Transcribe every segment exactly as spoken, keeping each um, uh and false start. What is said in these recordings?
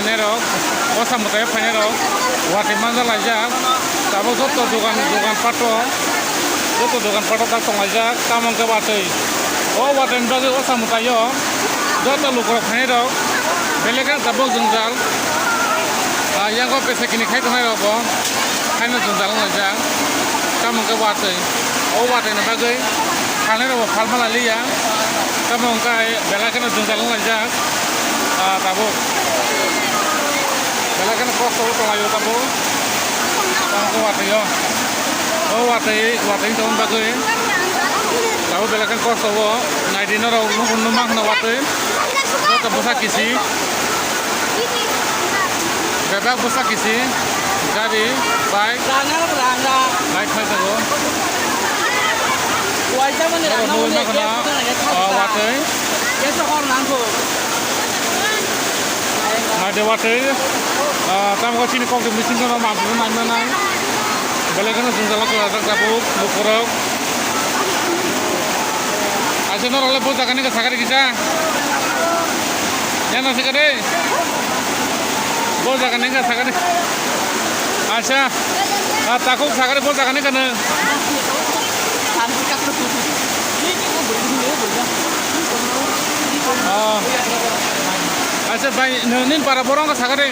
Rok, o samwtai phainai rok, watwi manja laijak, tabuk joto dogan, dogan pato, joto dogan pato tak tong laijak, tamo hwnkhe watwi. O watwi ni bagwi o samwtai o, joto lukurok phainai rok, belai kheno tabuk jwngjal, ah, yango pesakini khai tongnai rok bo, haino jwngjal wng laijak, tamo hwnkhe watwi. O watwi ni bagwi phalnai rok bo phalma lai liya, tamo hwnkhe belai kheno jwngjal wng laijak. Ah, tabuk. Belai kheno kosto o tonglaio tabuk. Tamo khe watwi o. O watwi, watwi tongma bagwi. Tabuk belai kheno kosto o. Naidi norok nukung numa kheno watwi. Joto bwsa kisi. Bebak bwsa kisi. Gari, bike. Bike phai tongo. Norok nugwi mankha na, ah, watwi. Naidi watwi, ah, tamo chini kok de machine kono ma bini nai manai. Belai kheno jwngjalo kwlajak tabuk, lukurok. Acha norok le bo jaga ni ka sakari kisa. Yana sakari. Bo jaga ni ka sakari. Acha. Ah, takhuk sakari bo jaga ni ka nw. Ah. Acha bai, nini para borong ka sakari.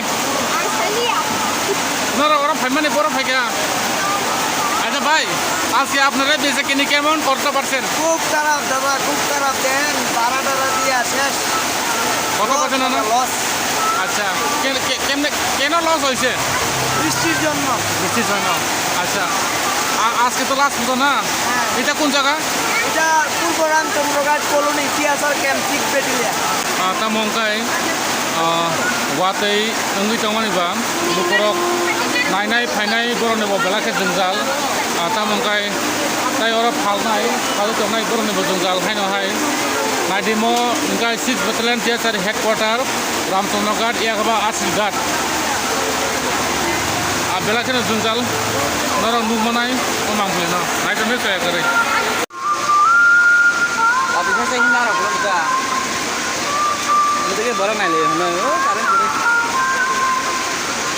Norok oro phaimani borok phaikha. Acha bai, aske apnare bejekini kemon, koto percent? খুব খারাপ দাদা, খুব খারাপ। দেখেন, ভাড়া টাড়া দিয়া শেষ। কত percent হলো? Loss। আচ্ছা, কে-, কে-, কেমনে, কেন loss হয়েছে? বৃষ্টির জন্য। বৃষ্টির জন্য। আচ্ছা। আ-, আজকে তো last পুজো না? হ্যাঁ। এটা কোন জায়গা? এটা পূর্ব Ramchandraghat colony, CSR camp six battalion. Ah, tamo hwnkhe, ah, watwi wngwi tongmani ba, lukurok nainai phainai borokni bo belai khe jwngjal, ah, tamo hwnkhe tei oro phalnai, phalwi tongnai borokni bo jwngjal haino hai. Naidimo hwnkhe six battalion tier chari headquarter, Ramchandra Ghat, yakaba Asir Ghat. Ah, belai kheno jwngjal norok nukmanai, o mangpili no naitongkhe chaya kwrwi. Ati khe se himna rok bro ta. Mudege borok nai le hwnwi, o current kwrwi.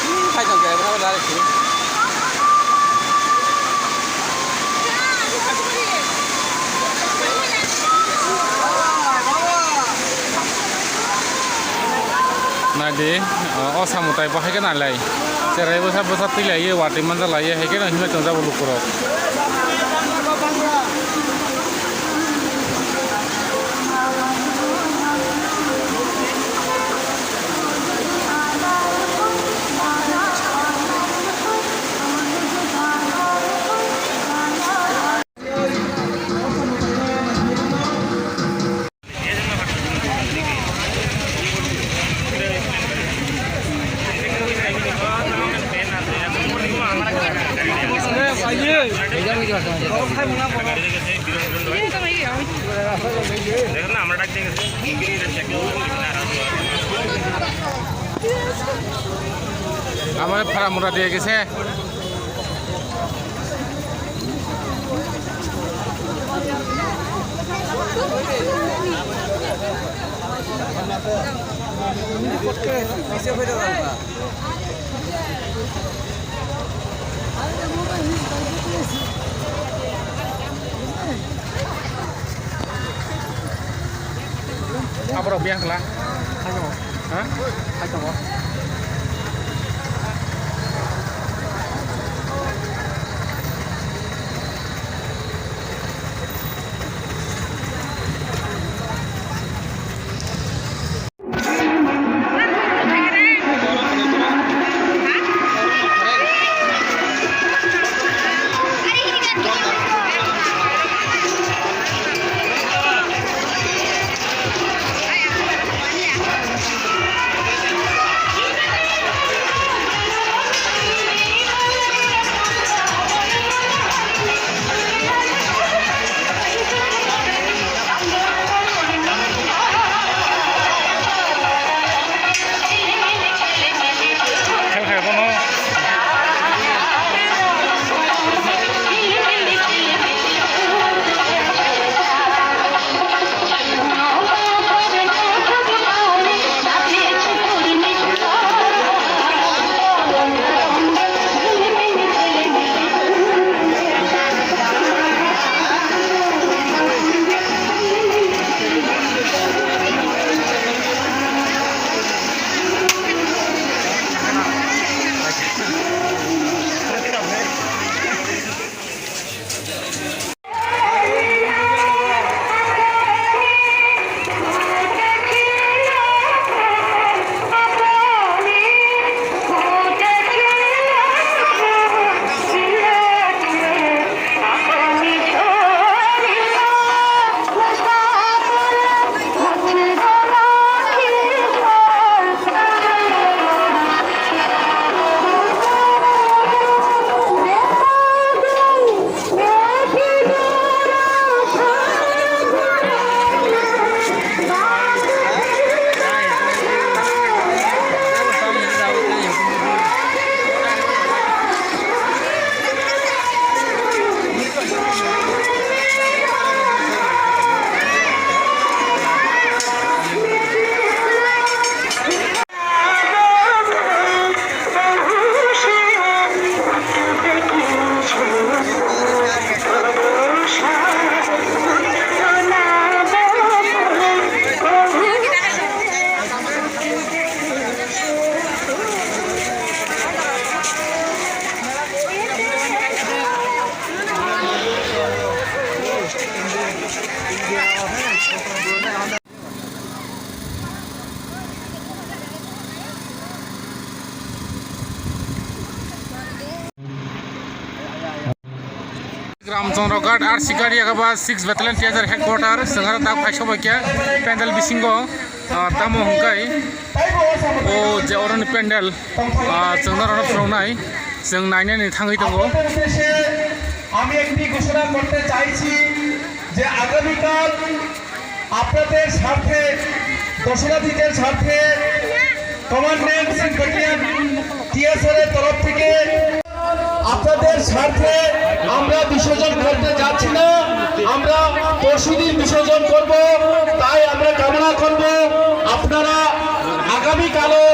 Hi, phai tong khe, bwskango direct se. Naidi, o, o samwtai bo hai khe nai lai. Cherai bwsa bwsa twi lai, watwi manja lai, hai khe no himlai tongjabo lukurok. আমার ফার্ম ওরা দিয়ে গেছে। Aborok biyang kla? Ha? Gram Chondroghat R C Gari Agaba six Battalion T S R headquarter, chwng aro tak phai sobai khe pandal bisingo, ah, tamo hwnkhe o je oroni pandal, ah, chwng norokno phwrwngnai, chwng nainani thangwi tongo. আপনাদের উদ্দেশ্যে আমি একটি ঘোষণা করতে চাইছি যে আগামীকাল আপনাদের স্বার্থে, দর্শনার্থীদের স্বার্থে কমান্ডেন্ট সিং ব্যাটালিয়ন টিএসআর এর তরফ থেকে আপনাদের স্বার্থে আমরা বিসর্জন করতে যাচ্ছি না, আমরা পরশুদিন বিসর্জন করব। তাই আমরা কামনা করব আপনারা আগামীকালও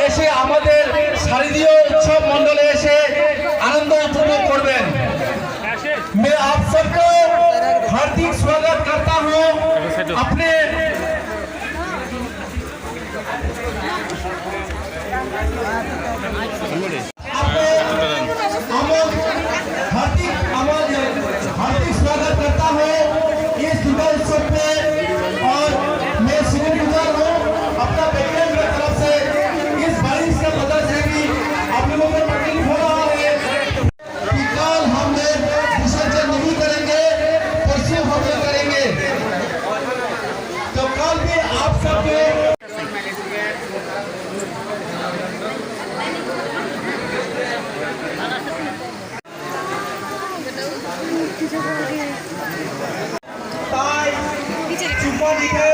এসে আমাদের শারদীয় উৎসব মণ্ডলে এসে আনন্দ উপভোগ করবেন। मैं आप सबको हार्दिक स्वागत करता हूं। अपने आपको अमर हार्दिक, अमर हार्दिक स्वागत करता हूं इस दुर्गा उत्सव पे। और मैं शुक्रगुजार हूं अपना बैटलियन की तरफ से, इस बारिश के वजह से भी आप लोगों को तकलीफ हो रहा है। कि कल हम लोग विसर्जन नहीं करेंगे, परसों हम लोग करेंगे। तो कल भी आप सबके তাই চুপা দিকে